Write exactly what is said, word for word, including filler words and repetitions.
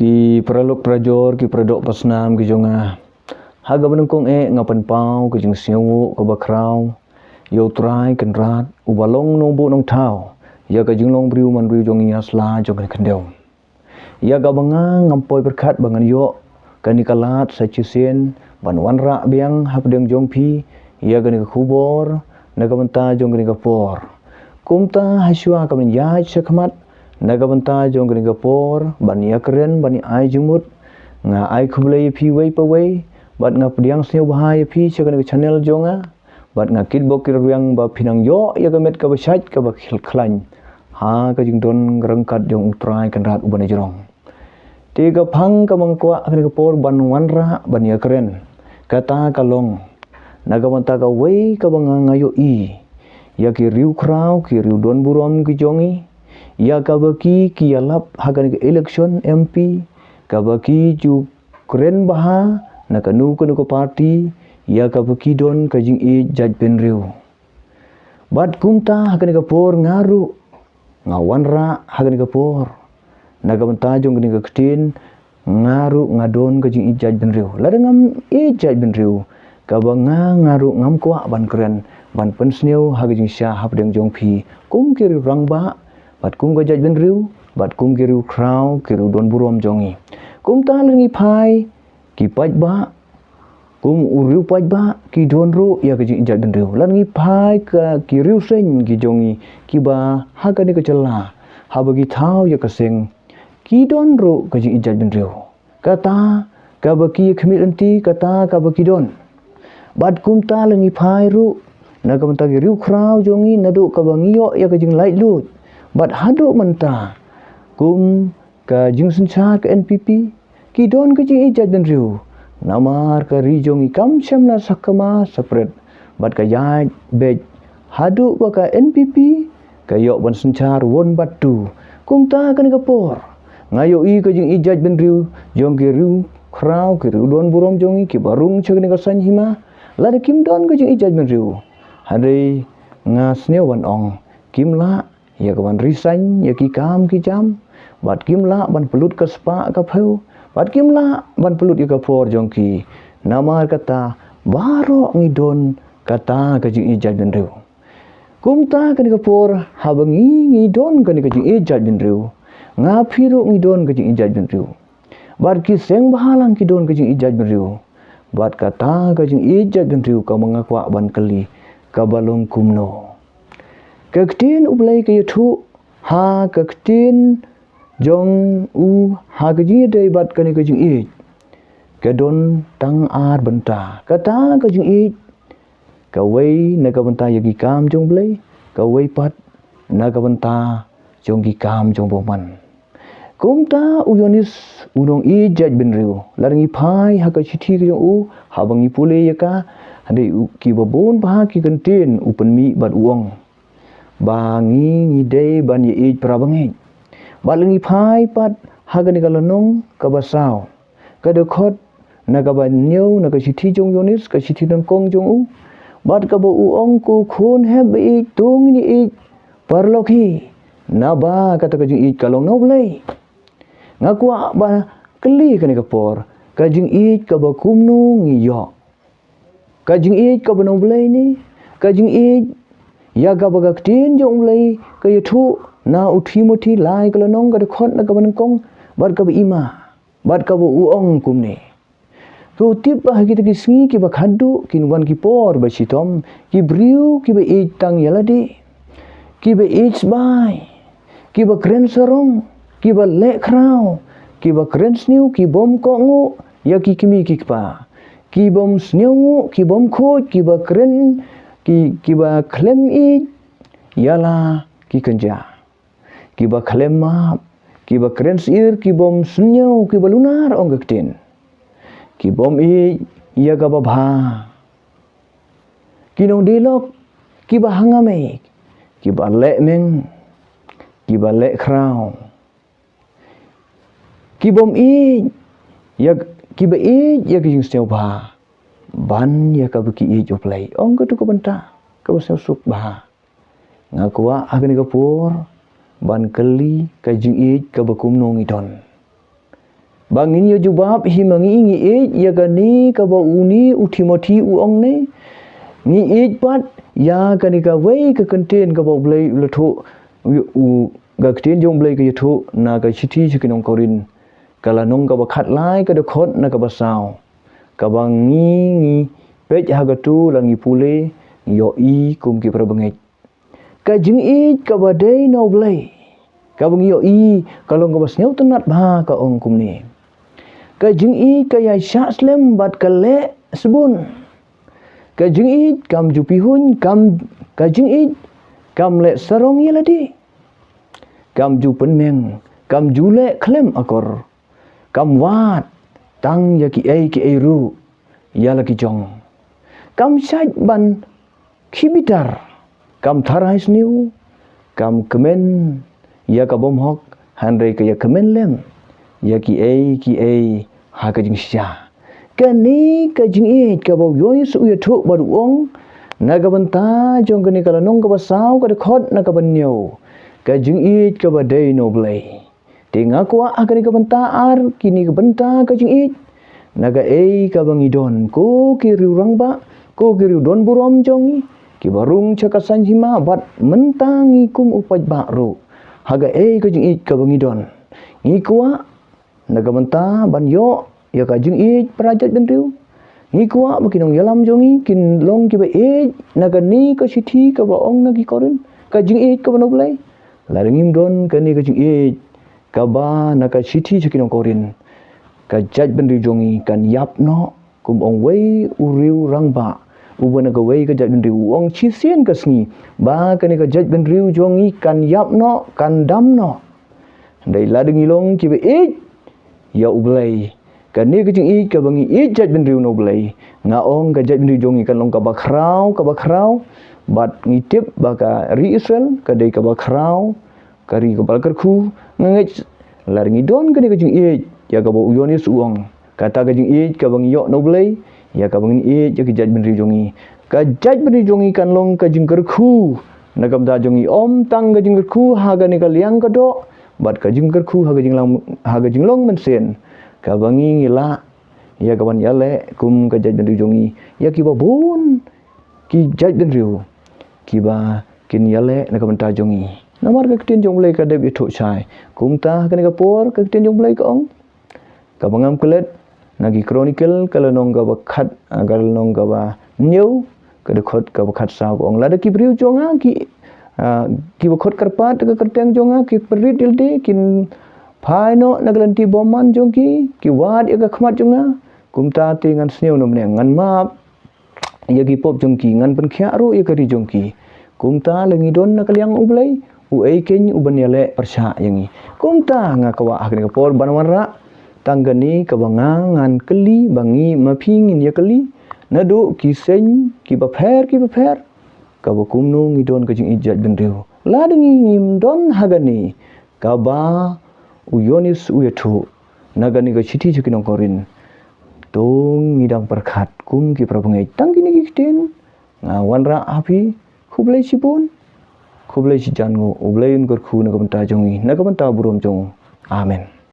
Ki paralok parajor, ki paradoh pasnam ki jong nga. Ha kaba nyngkong eh nga pynpaw ka jingsngewnguh kaba khraw ïa U Trai Kynrad, uba long nongbuh nongthaw ïa ka jinglong briew manbriew jong ngi ha sla jong kane ka khyndew. Ïa kaba nga ngam poi pyrkhat ba ngan ïoh kane ka lad sa shisien ban wanrah biang hapdeng jong phi ïa kane ka khubor na ka bynta jong kane ka por. Kumta hashwa kaban ïaid shakhmat na ka bynta jong kane ka por, ban ïakren, ban ïa ai jingmut, nga ai khublei ïa phi wei pa wei, bad nga pdiang sngewbha ïa phi sha kane ka channel jong nga. Bad nga kitbok kitrwiang ba phin nang ïoh ïa ka met kaba shait kaba khlaiñ ha ka jingdon ryngkat jong U Trai Kynrad uba na jrong. Te ka phang kaba nga kwah ha kane ka por ban wanrah ban ïakren, kata ka long na ka bynta kawei kaba nga, nga ïohi ïa ki riewkhraw, ki riewdonburom ki jong ngi, ïa kaba ki, ki ïalap ha kane ka election M P, kaba ki ju kren bha na kano kano ka party, ïa kaba ki don ka jingïeit jaitbynriew. Bad kumta ha kane ka por nga ruh nga wanrah ha kane ka por na ka bynta jong kane ka ktien, nga ruh nga don ka jingïeit jaitbynriew. Lada ngam ïeit jaitbynriew, kaba nga, nga ruh ngam kwah ban kren, ban pynsngew ha ka jingshisha hapdeng jong phi kum ki riewrangbah, bad kum ka jaitbynriew, bad kum ki riewkhraw, ki riewdonburom jong ngi. Kumta lada ngi phai ki paidbah, kum u riew paidbah, ki don ruh ïa ka jingïeit jaitbynriew. Lada ngi phai ka ki riewseng ki jong ngi, kiba ha kane ka jylla, haba ki thaw ïa ka seng, ki don ruh ka jingïeit jaitbynriew. Kata kaba ki khmih lynti, kata kaba ki don. Bad kumta lada ngi phai ruh na ka bynta ki riewkhraw jong ngi, naduh kaba ngi ïoh ïa ka jinglaitluid bad haduh mynta, kum ka jingsynshar ka N P P, ki don ka jingïeit jaitbynriew. Namar ka ri jong ngi kam shym la sakma sapret bad ka ïaid beit, haduh ba ka N P P ka ïoh ban synshar won bad tu. Kumta kane ka por nga ïohi ka jingïeit jaitbynriew jong ki riewkhraw, ki riewdonburom jong ngi, kiba rung sha kane ka saiñ hima, lada kim don ka jingïeit jaitbynriew, hynrei nga sngew ban ong, kim lah ïa ka ban resign ïa ki kam ki jam, bad kim lah ban pynlut ka spah ka phew, bad kim lah ban pynlut ïa ka por jong ki. Namar kata, baroh ngi don kata ka jingïeit jaitbynriew. Kumta kane ka por, haba ngi, ngi don kane ka jingïeit jaitbynriew, nga phi ruh ngi don ka jingïeit jaitbynriew, bad ki seng bhalang ki don ka jingïeit jaitbynriew. Bad kata ka jingïeit jaitbynriew kaba nga kwah ban kylli, kaba long kumno? Ka ktien U Blei ka ïathuh ha ka ktien jong u, ha ka jingïadei bad kane ka jingïeit, ka don tang ar bynta. Kata ka jingïeit, kawei na ka bynta ïa ki kam jong U Blei, kawei pat na ka bynta jong ki kam jong u bymman. Kumta u Ïoannis, u nongïeit jaitbynriew, lada ngi phai ha ka shithi ka jong u, haba ngi pule ïa ka, hynrei u, kiba bun bha ki kyntien u pynmih bad u ong ba ngi, ngi dei ban ïeit para bangeit. Bad lada ngi phai pat ha kane ka lynnong kaba saw, ka dkhot na kaba hynñiew na ka shithi jong u Ïoannis, ka shithi nyngkong jong u. Bad kaba u ong, ko khun hep ba ïeit, to ngin ïeit paralok hi, naba kata ka jingïeit ka long na U Blei. Nga kwah ban kylli kane ka por, ka jingïeit kaba kumno ngi ïoh? Ka jingïeit kaba na U Blei ne ka jingïeit ïa kaba ka ktien jong U Blei ka ïathuh na u Timothi, lai ka lynnong, ka dkhot na kaba nyngkong bad kaba hima, bad kaba u ong kumne: Ko tip ba ha kita ki sngi kiba khadduh kin wan ki por ba shitom, ki briew kiba ïeit tang ïa lade, kiba ïeit sbai, kiba kren sarong, kiba leh khraw, kiba kren sniew, ki bym kohnguh ïa ki kmie ki kpa, ki bym sngewnguh, ki bym khuid, kiba kren, ki, kiba khlem ïeit ïa la ki kynja, kiba khlem map, kiba kren sheptieng, ki bym sngew, kiba lunar, ong ka ktien, ki bym ïeit ïa kaba bha, ki nongdie lok, kiba hangame, kiba leh meng, kiba leh khraw, ki bym ïeit ïa, kiba ïeit ïa ka jingsngewbha, ban ïa kaba ki ïeit U Blei, ong katu ka bynta kaba sngewsuk bha. Nga kwah ha kane ka por ban kylli, ka jingïeit kaba kumno ngi don? Ba ngin ïa jubab hi ma ngi, ngi ïeit ïa kane kaba une u Timothi u ong ne. Ngi ïeit pat ïa kane kawei ka kyntien kaba U Blei u la thoh, u, u, ka ktien jong U Blei ka ïathuh na ka shithi sha ki nong Korinth, ka lynnong kaba khatlai, ka dkhot na kaba saw. Kaba ngi, ngi peit ha kato la ngi pule, ngi ïohi kum ki para bangeit. Ka jingïeit kaba dei na U Blei, kaba ngi ïohi ka long kaba sngewtynnat bha, ka ong kumne. Ka jingïeit ka ïaishah slem bad ka leh sbun. Ka jingïeit kam ju pihuiñ, kam, ka jingïeit kam leh sarong ïa lade. Kam ju pynmeng, kam ju leh khlem akor. Kam wad tang ïa kiei kiei ruh ïa la ki jong. Kam shait ban khih bitar, kam tharai sniew, kam kmen ïa ka bymhok, hynrei ka ïa kmen lem ïa kiei kiei ha ka jingshisha. Kane ka jingïeit kaba u Ïoannis u ïathuh bad u ong, na ka bynta jong kane ka lynnong kaba saw, ka dkhot na kaba hynñiew. Ka jingïeit kaba dei na U Blei. Te nga kwah ha kane ka bynta ar, kine ka bynta ka jingïeit, na kaei kaba ngi don, ko ki riew rangbah, ko ki riew don burom jong ngi, kiba rung sha ka saiñ hima, bad mynta ngi kum u paidbah ruh, ha kaei ka jingïeit kaba ngi don. Ngi kwah na ka bynta ban ïoh ïa ka jingïeit para jaitbynriew. Ngi kwah ba ki nongïalam jong ngi kin long kiba ïeit na kane ka shithi kaba ong na ki Korinth, ka jingïeit kaba na U Blei. Lada ngim don kane ka jingïeit kaba na ka shithi sha ki nong Korinth, ka jaitbynriew jong ngi kan ïap noh. Kum ong wei u riew rangbah uba na kawei ka jaitbynriew, u ong shisien ka sngi ba kane ka jaitbynriew jong ngi kan ïap noh, kan dam noh. Hynrei lada ngi long kiba ïeit ïa U Blei, kane ka jingïeit kaba ngi ïeit jaitbynriew na U Blei, nga ong ka jaitbynriew jong ngi kan long kaba khraw, kaba khraw. Bad ngi tip ba ka ri Israel ka dei kaba khraw, ka ri kaba la kyrkhu. Nga ngeit lada ngi don kane ka jingïeit ïa kaba u Ïoannis u ong, kata ka jingïeit kaba ngi ïoh na U Blei, ïa kaba ngin ïeit ïa ki jaitbynriew jong ngi. Ka jaitbynriew jong ngi kan long ka jingkyrkhu na ka bynta jong ngi, ym tang ka jingkyrkhu ha kane ka liang ka doh, bad ka jingkyrkhu ha ka jinglang, ha ka jinglong mynsiem, kaba ngi, ngi lah ïa kaban ïaleh kum ka jaitbynriew jong ngi ïa kiba bun ki jaitbynriew kiba kin ïaleh na ka bynta jong ngi. Namar ka ktien jong U Blei ka dep ïathuh shai. Kumta ha kane ka por ka ktien jong U Blei ka ong, kaba ngam klet, na ki Chronicle ka lynnong kaba khat, ah, ka lynnong kaba hynñiew, ka dkhot kaba khatsaw ka ong, lada ki briew jong nga ki, ah, kiba khot kyrpad ka kyrteng jong nga, ki pynrit ïalade, kin phai noh na ka lynti bymman jong ki, ki wad ïa ka khmat jong nga, kumta te ngan sniew na bneng, ngan map ïa ki pop jong ki, ngan pynkhiah ruh ïa ka ri jong ki. Kumta lada ngi don na ka liang U Blei, uei keiñ uban ïaleh pyrshah ïa ngi? Kumta nga kwah ha kane ka por ban wanrah tang kane kaba nga ngan kylli, ba ngi ma phi ngin ïa kylli naduh ki seng kiba pher kiba pher, kaba kumno ngi don ka jingïeit jaitbynriew. Lada ngi ngim don ha kane kaba u Ïoannis u ïathuh na kane ka shithi sha ki nong Korinth, to ngi dang pyrkhat kum ki para bangeit. Tang kine ki ktien nga wanrah ha phi. Khublei shibun, khublei shijan nguh. U Blei un kyrkhu na ka bynta jong ngi, na ka bynta burom jong u. Amen.